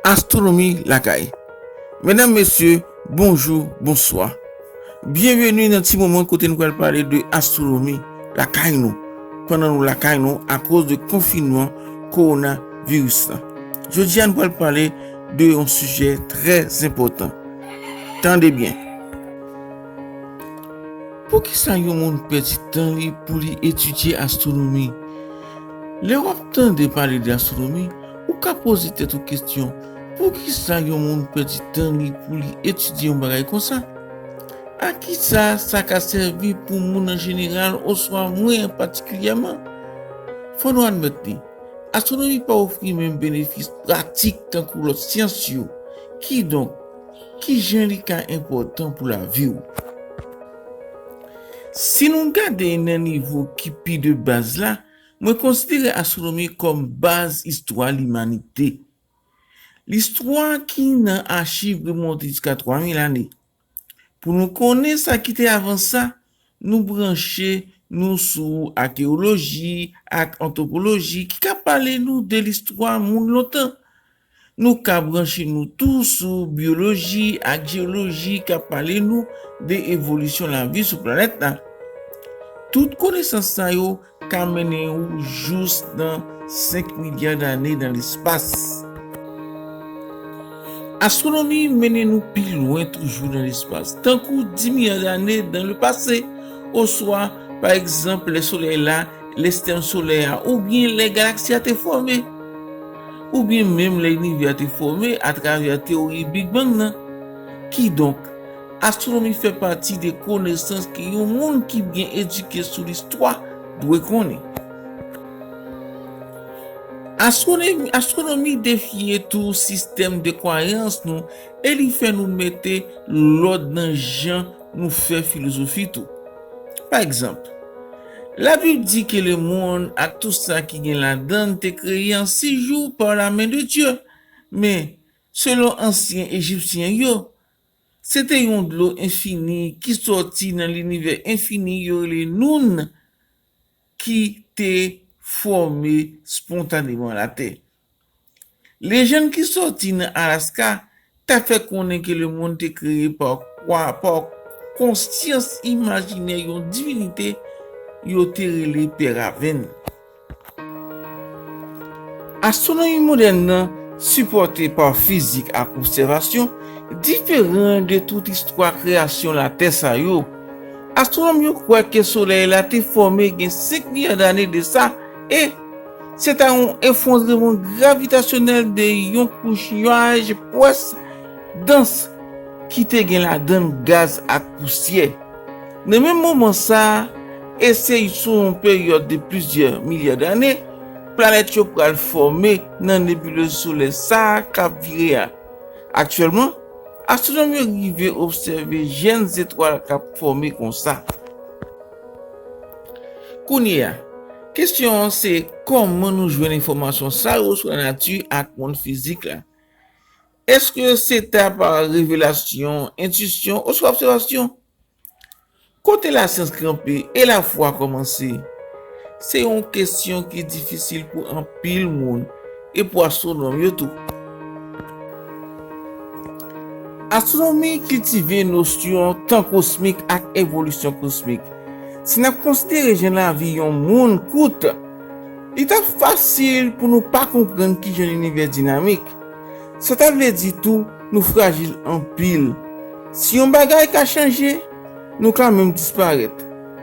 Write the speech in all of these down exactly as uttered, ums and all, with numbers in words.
Astwonomi lakay. Medam, mesye, bonjou, bonswa. Byenveni nan ti moman kote nou pral pale de astwonomi lakay nou, pandan nou lakay nou akoz de konfinman kowonaviris la. Jodi a, nou pral pale de yon sijè trè enpòtan. Tande byen. Poukisa yon moun pèdi tan li pou li etidye astwonomi? Lè w ap tande pale de astwonomi, ou ka poze tèt ou kesyon, poukisa yon moun pèdi tan li pou li etidye yon bagay konsa? A kisa sa ka sèvi pou moun an jeneral oswa mwen an patikilyèman? Fò nou admèt li, astwonomi pa ofri menm benefis pratik tankou lòt syans yo. Kidonk, kijan li ka enpòtan pou lavi w? Si nou gade nan nivo ki pi de baz la, mwen konsidere astwonomi kòm baz istwa limanite. Listwa ki nan achiv remonte jiska twa mil ane. Pou nou konnen sa ki te avan sa, nou branche nou sou akeyoloji ak antwopoloji ki ka pale nou de listwa moun lontan. Nou ka branche nou tou sou byoloji ak jeyoloji k ap pale nou de evolisyon lavi sou planèt la. Tout konesans sa yo ka mennen ou jous nan senk milya dane nan lespas. Astwonomi mennen nou pi lwen toujou nan lespas, tankou dis milya dane dan le pase, oswa, pa egzanp, lè Solèy la, lè sistèm solè a, oubyen lè galaksi a te fòme, oubyen menm lè linivè a te fòme atravè teyori Big Bang nan. Kidonk, astwonomi fè pati de konesans ke yon moun ki byen edike sou listwa dwe konnen. Astwonomi, astwonomi defye tou sistèm de kwayans nou e li fè nou mete lòd nan jan nou fè filozofi tou. Pa egzanp, Labib di ke lemonn ak tou sa ki gen ladan l te kreye an sis jou pa la men de Dye. Men, selon ansyen Ejipsyen yo, se te yon dlo enfini ki sòti nan linivè enfini yo rele Noun ki te fòme spontaneman Latè. Lejann ki sòti nan Alaska ta fè konnen ke lemonn te kreye pa kwa, pa konsyans imajinè yon divinite yo te rele Pè Raven. Astwonomi modèn nan, sipòte pa fizik ak obsèvasyon, diferan de tout istwa kreyasyon Latè sa yo. Astwonòm yo kwè ke Solèy la te fòme gen senk milya dane de sa, e se ta yon efondreman gravitasyonèl de yon kouch nyaj pwès dans ki te gen ladan l gaz ak pousyè. Nan menm moman sa a, e se sou yon peryòd de plizyè milya dane, planèt yo pral fòme nan nebilez solè sa a k ap vire a. Aktyèlman, astwonòm yo rive obsève jèn zetwal k ap fòme konsa. Kounye a, kesyon an se, kòman nou jwenn enfòmasyon sa yo sou lanati ak mond fizik la? Èske se ta pa revelasyon, entwisyon, oswa obsèvasyon? Kote lasyans kanpe e lafwa kòmanse? Se yon kesyon ki difisil pou anpil moun, e pou astwonòm yo tou. Astwonomi kiltive nosyon tan kosmik ak evolisyon kosmik. Si n ap konsidere jan lavi yon moun kout, li t ap fasil pou nou pa konprann kijan linivè dinamik. Sa ta vle di tou, nou frajil anpil. Si yon bagay ka chanje, nou ka menm disparèt.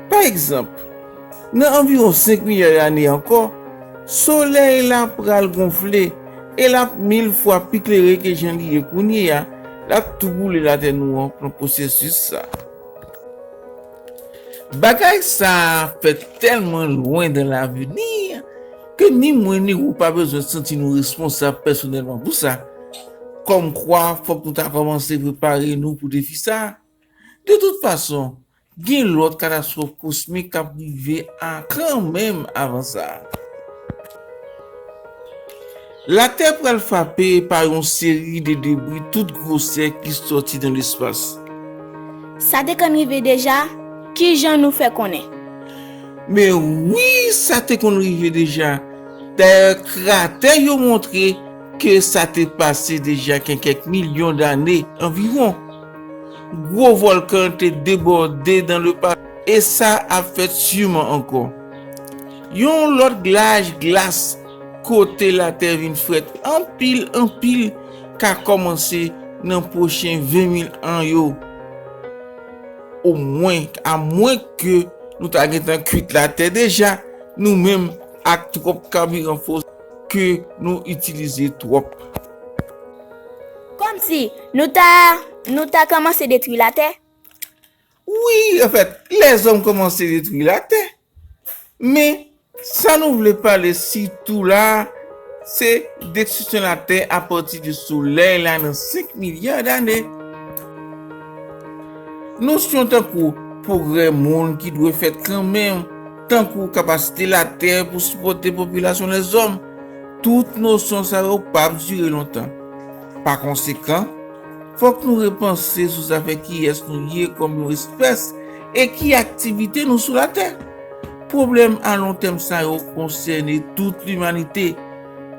Pa egzanp, nan anviwon senk milya dane ankò, Solèy la pral gonfle e l ap mil fwa pi klere ke jan li ye kounye a, l ap tou boule Latè nou an nan pwosesis sa. Bagay sa a fèt tèlman lwen dan lavini ke ni mwen ni ou pa bezwen santi nou responsab pèsonèlman pou sa. Kòmkwa, fòk nou ta kòmanse prepare nou pou defi sa a. De tout fason, gen lòt katastwòf kosmik k ap rive a kanmenm avan sa a. Latè pral frape pa yon seri de debri tout gwosè ki sòti nan lespas. Sa te konn rive deja? Kijan nou fè konnen? Men wi, sa te konn rive deja. Dayè, kratè yo montre ke sa te pase deja gen kèk milyon dane anviwon. Gwo vòlkan te debòde dan le pase, e sa ap fèt siman ankò. Yon lòt laj glas kote latè vin frèt anpil, anpil, ka kòmanse nan pwochen ven mil an yo. Omwen, amwen ke nou ta gentan kwit latè deja, nou menm ak twòp kabiran fòs ke nou itilize twòp. Kòmsi nou ta, nou ta kòmanse detwi latè? Wi, anfèt, lèzòm kòmanse detwi latè. Men, sa nou vle pale sitou la, se destriksyon latè apati de solèy la nan senk milya dane. Nosyon tankou pwogrè moun ki dwe fèt kanmenm, tankou kapasite latè pou sipòte popilasyon lèzòm, tout nosyon sa yo p ap dire lontan. Pa konsekan, fòk nou repanse sou zafè kiyès nou ye kòm yon espès e ki aktivite nou sou latè. Pwoblèm alontèm sa yo konsène tout limanite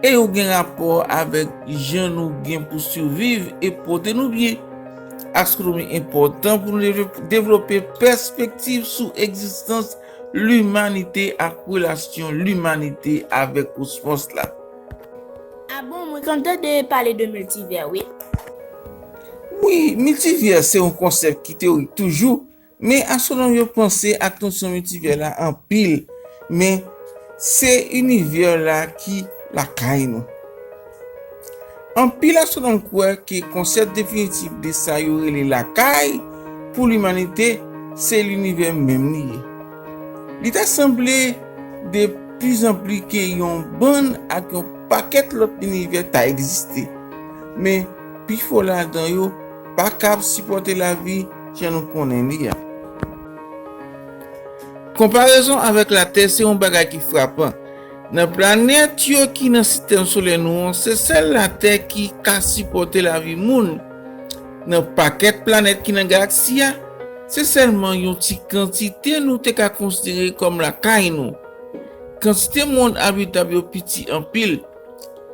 e yo gen rapò avèk jan nou gen pou siviv e pote nou byen. Astwonomi enpòtan pou nou devlope pèspektiv sou egzistans limanite ak relasyon limanite avèk kosmòs la. A bon, mwen konn tande pale de miltivè, wi. Wi, miltivè se yon konsèp ki teyorik toujou, men astwonòm yo panse ak nosyon miltivè la anpil, men se inivè la ki lakay nou. Anpil astwonòm kwè ke konsèp definitif de sa yo rele lakay pou limanite se linivè menm li ye. Li ta sanble de plizanpli ke yon bann ak yon pakèt lòt linivè ta egziste, men pifò ladan yo pa kab sipòte lavi jan nou konnen li a. Konparezon avèk Latè se yon bagay ki frapan. Nan planèt yo ki nan sistèm solè nou an, se sèl Latè ki ka sipòte lavi moun. Nan pakèt planèt ki nan galaksi a, se sèlman yon ti kantite nou te ka konsidere kòm lakay nou. Kantite monn abitab yo piti anpil.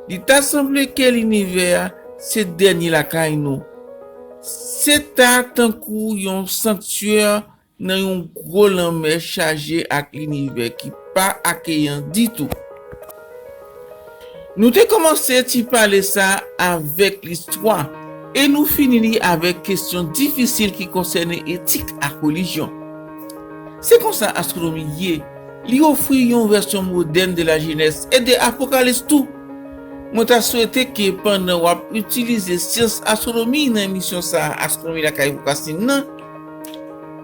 Li ta sanble ke linivè a se dènye lakay nou. Se ta tankou yon sanktyè nan yon gwo lanmè chaje ak linivè ki pa akeyan ditou. Nou te kòmanse ti pale sa avèk listwa, e nou fini li avèk kesyon difisil ki konsène etik ak relijyon. Se konsa astwonomi ye, li ofri yon vèsyon modèn de la Genèse e de Apocalypse tou. Mwen ta swete ke pandan w ap itilize syans astwonomi nan emisyon sa a, Astwonomi Lakay Vokasyin nan,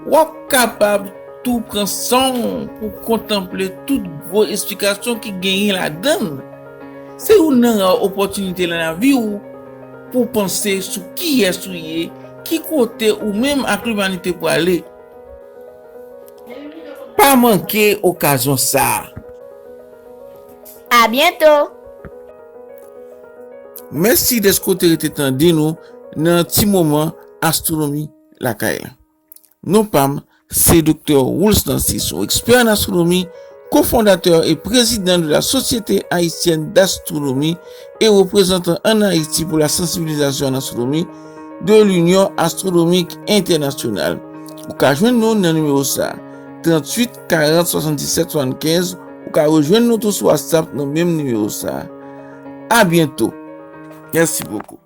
w ap kapab tou pran san w pou kontanple tout gwo esplikasyon ki genyen ladan l. Se youn nan ra opòtinite nan lavi w pou w panse sou kiyès ou ye, ki kote ou menm ak limanite prale. Pa manke okazyon sa a. A byento! Mèsi dèske w te rete tande nou nan ti moman Astwonomi Lakay la. Non pa m se Doktè Wools Narcisse, yon ekspè an astwonomi, kofondatè e prezidan de la Société Haïtienne d'Astronomie e reprezantan ann Ayiti pou la sansibilizasyon an astwonomi de l'Union Astronomique Internationale. Ou ka jwenn nou nan nimewo sa a, tranntuit karant swasanndisèt swasannkenz. Ou ka rejwenn nou tou sou WhatsApp nan menm nimewo sa a. A byento. Mèsi bokou.